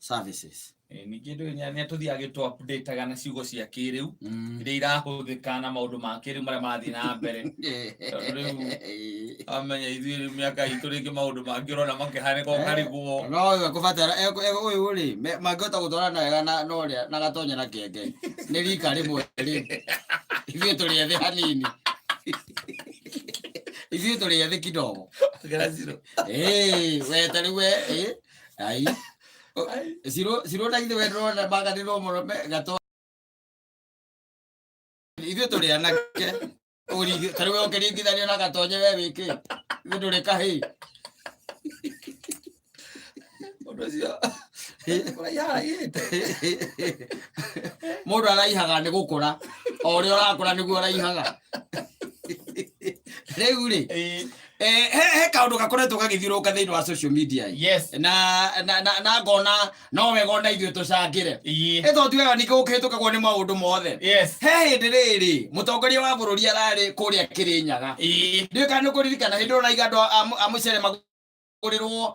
Services. Ningĩ ndũĩ nĩ atũthiaga agĩtũ update-aga na ciugo cia kĩrĩu iria irahũthĩka na maũndũ ma kĩrĩu marĩa marathiĩ na mbere. Tondũ rĩu amenya ithuĩ rĩu mĩaka itũ rĩngĩ maũndũ mangĩ ũrona makĩhanĩka ũkarigwo. No ũyũ ekũbatara ũyũ rĩ mangĩhota gũtwarana wega na ũrĩa na Gatonya na Kĩengei nĩ rika rĩmwe rĩ, ithuĩ tũrĩ ethĩ hanini, ithuĩ tũrĩ ethĩ kidogo. Grazilo. Ĩĩ, we ta rĩu we ĩ ai Ciro Ciro na ithuĩ we ndĩrona maganĩrwo mũno Gato, ithuĩ tũrĩ anake. Ta rĩu we ũkĩringithanio na Gatonye, we wĩkĩ? Ithuĩ ndũrĩ kahĩĩ. Ũndũ ũcio kũraiha-raihĩte. Mũndũ araihaga nĩ gũkũra, o ũrĩa ũrakũra nĩguo ũraihaga. Rĩu rĩ, he kaũndũ gakoretwo gagĩthiũrũrũka thĩinĩ wa social media na ngona no wega ona ithuĩ tũcangĩre. Ĩto ti wega ningĩ gũkĩhĩtũkagwo nĩ maũndũ mothe. He hĩndĩ rĩrĩ mũtongoria wa bũrũri ararĩ kũrĩa Kĩrĩnyaga. Ndiũĩ kana nĩ ũkũririkana hĩndĩ ĩyo naiga andũ a mũcere magũrĩrwo.